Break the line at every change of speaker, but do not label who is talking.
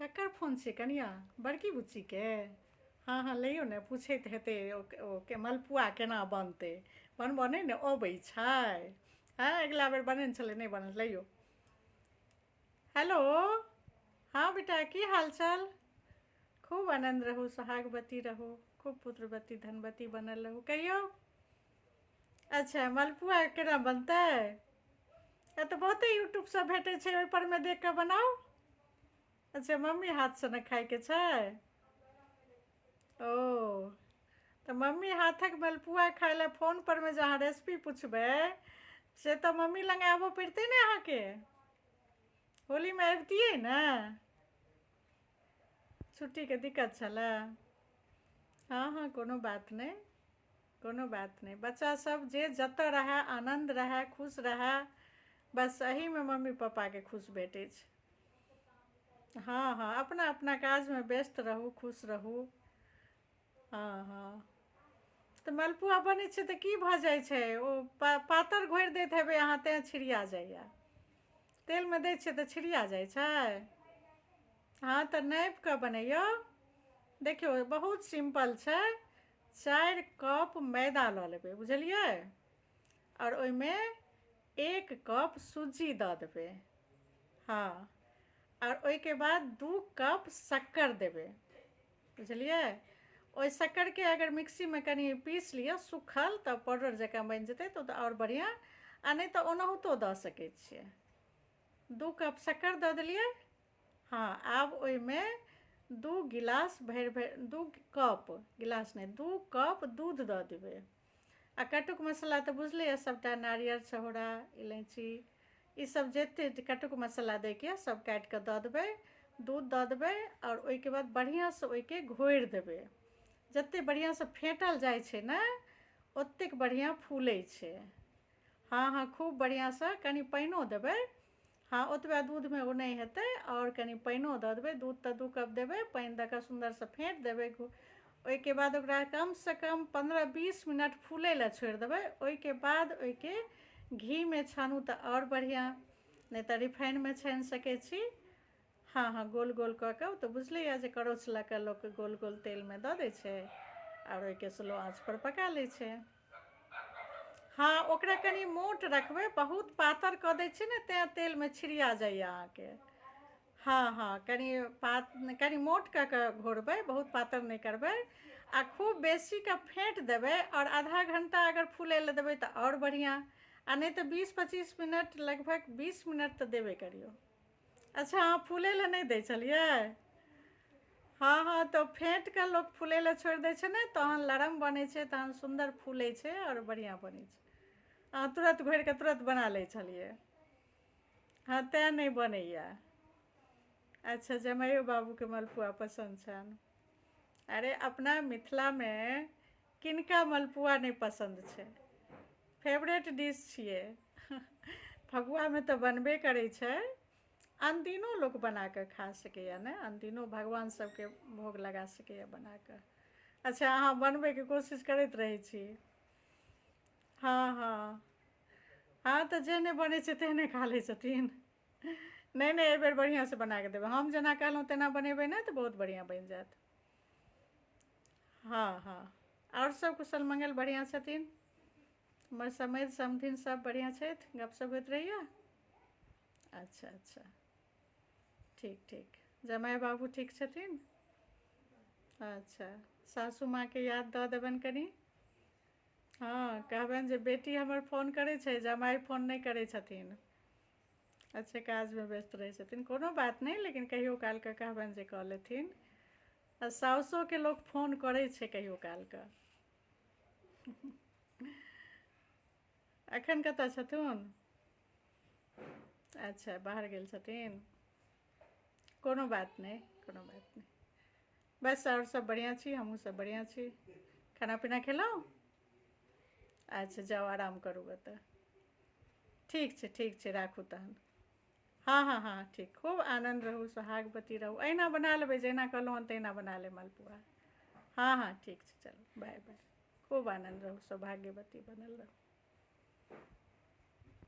ककर फोन छियै कनिया? बड़की बुच्चीके? हँ हँ लैयौ ने पूछैत हेतै ओ मलपुआ केना बनतै? बनबऽ नहि ने अबै छै? हँ अगिला बेर बनेने छलै नहि बनल लैयौ। हेलो हँ बेटा की हाल चाल? खूब आनन्द रहू सोहागवती रहू खूब पुत्रवती धनवती बनल रहू कहियौ। अच्छा मलपुआ केना बनतै? एतऽ बहुते यूट्यूब सब भेटै छै ओहि पर मे देख कऽ बनाउ। अच्छा मम्मी हाथसँ ने खायके छै? ओ तऽ मम्मी हाथक मलपुआ खाय लए फोन पर मे जे अहाँ रेसिपी पुछबै से तऽ मम्मी लग आबऽ पड़ितै ने अहाँके। होलीमे अबितियै ने। छुट्टीके दिक्कत छलए? हँ हँ कोनो बात नहि कोनो बात नहि। बच्चा सब जे जतऽ रहए आनन्द रहए खुश रहए बस एहिमे मम्मी पप्पाके खुश भेटै छै। हँ हँ अपना अपना काजमे व्यस्त रहू खुश रहू। हँ हँ तऽ मलपुआ बनै छै तऽ की भऽ जाइ छै ओ पातर घोरि दैत हेबै अहाँ तेँ छिड़िया जाइए। तेलमे दै छियै तऽ छिड़िया जाइ छै? हँ तऽ नापि कऽ बनैयौ। देखियौ बहुत सिम्पल छै। 4 कप मैदा लऽ लेबै बुझलियै? आओर ओहिमे 1 कप सुज्जी दऽ देबै। हँ आओर ओहिके बाद 2 कप शक्कर देबै बुझलियै? ओहि शक्करके अगर मिक्सीमे कनि पीस लिअ सूखल तऽ पाउडर जकाँ बनि जेतै तऽ ओ तऽ आओर बढ़िआँ आ नहि तऽ ओनाहितो दऽ सकै छियै। 2 कप शक्कर दऽ देलियै। हँ आब ओहिमे 2 गिलास भरि भरि 2 कप गिलास नहि 2 कप दूध दऽ देबै। आ कटुक मसाला तऽ बुझले यऽ सभटा नारियर छहोरा इलायची ईसभ जतेक कटुक मसाला दैके यऽ सभ काटि कऽ दऽ देबै। दूध दऽ देबै आओर ओहिके बाद बढ़िआँसँ ओहिके घोरि देबै। जतेक बढ़िआँसँ फेँटल जाइ छै ने ओतेक बढ़िआँ फूलै छै। हँ हँ खूब बढ़िआँसँ कनि पानिओ देबै। हँ ओतबे दूधमे ओ नहि हेतै आओर कनि पानिओ दऽ देबै। दूध तऽ 2 कप देबै पानि दऽ कऽ सुन्दरसँ फेँट देबै। ओहिके बाद ओकरा कमसँ कम 15-20 मिनट फूलै लए छोड़ि देबै। ओहिके बाद ओहिके घीमे छानू तऽ आओर बढ़िआँ नहि तऽ रिफाइनमे छानि सकै छी। हँ हँ गोल गोल कऽ कऽ ओ तऽ बुझले यए जे करछ लऽ कऽ लोक गोल गोल तेलमे दऽ दै छै आओर ओहिके स्लो आँचपर पका लै छै। हँ ओकरा कनि मोट रखबै बहुत पातर कऽ दै छियै ने तेँ तेलमे छिड़िया जाइए अहाँके। हँ हँ कनि कनि मोट कऽ कऽ घोरबै बहुत पातर नहि करबै आ खूब बेसीके फेँट देबै आओर आधा घण्टा अगर फूलै लए देबै तऽ आओर बढ़िआँ आ नहि तऽ 20-25 मिनट लगभग 20 मिनट तऽ देबे करियौ। अच्छा अहाँ फूलै लए नहि दै छलियै? हँ हँ तऽ फेँट कऽ लोक फूलै लए छोड़ि दै छै ने तहन लरम बनै छै तहन सुन्दर फूलै छै आओर बढ़िआँ बनै छै। अहाँ तुरन्त घोरि कऽ तुरन्त बना लै छलियै। हँ तेँ नहि बनैए। अच्छा जमाइयो बाबूके मलपुआ पसन्द छनि। अरे अपना मिथिलामे किनका मलपुआ नहि पसन्द छै? फेवरेट डिश छियै। फगुआमे तऽ बनबे करै छै। अनदिनो लोक बना कऽ खा सकैए ने अनदिनो भगवान सभके भोग लगा सकैए बना कऽ। अच्छा अहाँ बनबैके कोशिश करैत रहै छी? हँ हँ हँ तऽ जेहने बनै छै तेहने खा लै छथिन। नहि नहि एहिबेर बढ़िआँसँ बना कऽ देबै हम जेना कहलहुँ तेना बनेबै ने तऽ बहुत बढ़िआँ बनि जायत। हँ हँ आओर सब कुशल मङ्गल बढ़िआँ छथिन? हमर समधि समधिन सब बढ़िआँ छथि? गपशप होइत रहैए? अच्छा अच्छा ठीक ठीक जमाइ बाबू ठीक छथिन? अच्छा सासू माँके याद दऽ देबनि कनि। हँ कहबनि जे बेटी हमर फोन करै छै जमाइ फोन नहि करै छथिन। अच्छा काजमे व्यस्त रहै छथिन कोनो बात नहि लेकिन कहियो कालके कहबनि जे कऽ लेथिन। आ साउसोके लोक फोन करै छै कहियो कालके। एखन कतऽ छथुन? अच्छा बाहर गेल छथिन। कोनो बात नहि कोनो बात नहि। बस आओर सब बढ़िआँ छी हमहूँ सब बढ़िआँ छी। खाना पीना खेलहुँ? अच्छा जाउ आराम करू ओतऽ। ठीक छै राखू तहन। हँ हँ हँ ठीक खूब आनन्द रहू सोहागवती रहू अहिना बना लेबै जहिना कहलहुँ हन तहिना बना लेब मलपुआ। हँ हँ ठीक छै चलू बाय बाय। खूब आनन्द रहू सौभाग्यवती बनल रहू।